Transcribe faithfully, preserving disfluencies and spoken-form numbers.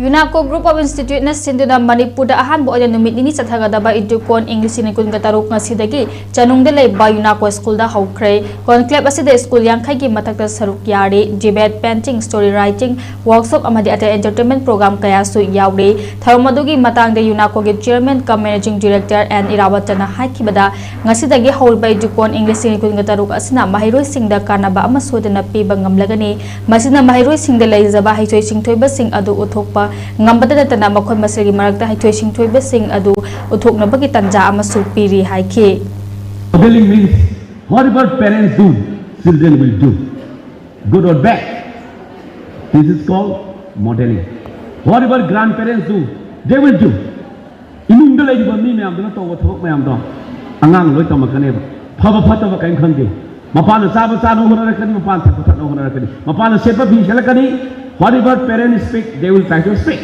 ꯌꯨꯅꯥꯀꯣ Group of Instituteꯅ ꯁꯤꯟꯗꯨꯅ ꯃꯅꯤꯄꯨꯔꯗ ꯑꯍꯥꯟꯕ ꯑꯣꯏꯅ ꯅꯨꯃꯤꯠ ꯅꯤꯅꯤ ꯆꯠꯊꯒꯗꯕ ꯏꯗꯨꯀꯣꯟ ꯏꯪ ꯂꯤꯁꯤꯡ ꯑꯅꯤ ꯀꯨꯟꯒ ꯇꯔꯨꯛ ꯉꯁꯤꯗꯒꯤ ꯆꯅꯨꯡꯗ ꯂꯩꯕ ꯌꯨꯅꯥꯀꯣ ꯁ꯭ꯀꯨꯜꯗ ꯍꯧꯈ꯭ꯔꯦ꯫ Conclave ꯑꯁꯤꯗ ꯁ꯭ꯀꯨꯜ ꯌꯥꯡꯈꯩꯒꯤ ꯃꯊꯛꯇ ꯁꯔꯨꯛ ꯌꯥꯔꯤ꯫ Debate, painting, story writing, workshop ꯑꯃꯗꯤ ꯑꯇꯩ entertainment program ꯀꯌꯥꯁꯨ ꯌꯥꯎꯔꯤ꯫ ꯊꯧꯔꯝ ꯑꯗꯨꯒꯤ ꯃꯇꯥꯡꯗ ꯌꯨꯅꯥꯀꯣꯒꯤ Chairman cum Managing Director N ꯏꯔꯥꯕꯣꯠꯇꯅ ꯍꯥꯏꯈꯤꯕꯗ, ꯉꯁꯤꯗꯒꯤ ꯍꯧꯔꯤꯕ ꯏꯗꯨꯀꯣꯟ ꯏꯪ ꯂꯤꯁꯤꯡ ꯑꯅꯤ ꯀꯨꯟꯒ ꯇꯔꯨꯛ ꯑꯁꯤꯅ ꯃꯍꯩꯔꯣꯏꯁꯤꯡꯗ ꯀꯥꯟꯅꯕ ꯑꯃ ꯁꯣꯏꯗꯅ ꯄꯤꯕ ꯉꯝꯂꯒꯅꯤ꯫ ꯃꯁꯤꯅ ꯃꯍꯩꯔꯣꯏꯁꯤꯡꯗ ꯂꯩꯖꯕ ꯍꯩꯊꯣꯏ ꯁꯤꯡꯊꯣꯏꯕꯁꯤꯡ ꯑꯗꯨ ꯎꯠꯊꯣꯛꯄ ꯉꯝꯕꯇ ꯅꯠꯇꯅ ꯃꯈꯣꯏ ꯃꯁꯦꯜꯒꯤ ꯃꯔꯛꯇ ꯍꯩꯊꯣꯏ ꯁꯤꯡꯊꯣꯏꯕꯁꯤꯡ ꯑꯗꯨ ꯎꯠꯊꯣꯛꯅꯕꯒꯤ ꯇꯥꯟꯖꯥ ꯑꯃꯁꯨ ꯄꯤꯔꯤ ꯍꯥꯏꯈꯤ꯫ Modeling means whatever parents do, children will do. Good or bad, this is called modeling. Whatever grandparents do, they will do. ꯏꯃꯨꯡꯗ ꯂꯩꯔꯤꯕ ꯃꯤ ꯃꯌꯥꯝꯗꯨꯅ ꯇꯧꯕ ꯊꯕꯛ ꯃꯌꯥꯝꯗꯣ ꯑꯉꯥꯡ ꯂꯣꯏ ꯇꯝꯃꯛꯀꯅꯦꯕ꯫ ꯐꯕ ꯐꯠꯇꯕ ꯀꯔꯤꯝ ꯈꯪꯗꯦ꯫ ꯃꯄꯥꯅ ꯆꯥꯕ ꯆꯥꯅꯕ ꯍꯣꯠꯅꯔꯛꯀꯅꯤ, ꯃꯄꯥꯅ ꯊꯛꯄ ꯊꯛꯅꯕ ꯍꯣꯠꯅꯔꯛꯀꯅꯤ, ꯃꯄꯥꯅ ꯁꯦꯠꯄ ꯐꯤ ꯁꯦꯠꯂꯛꯀꯅꯤ꯫ Whatever parents speak, they will try to speak.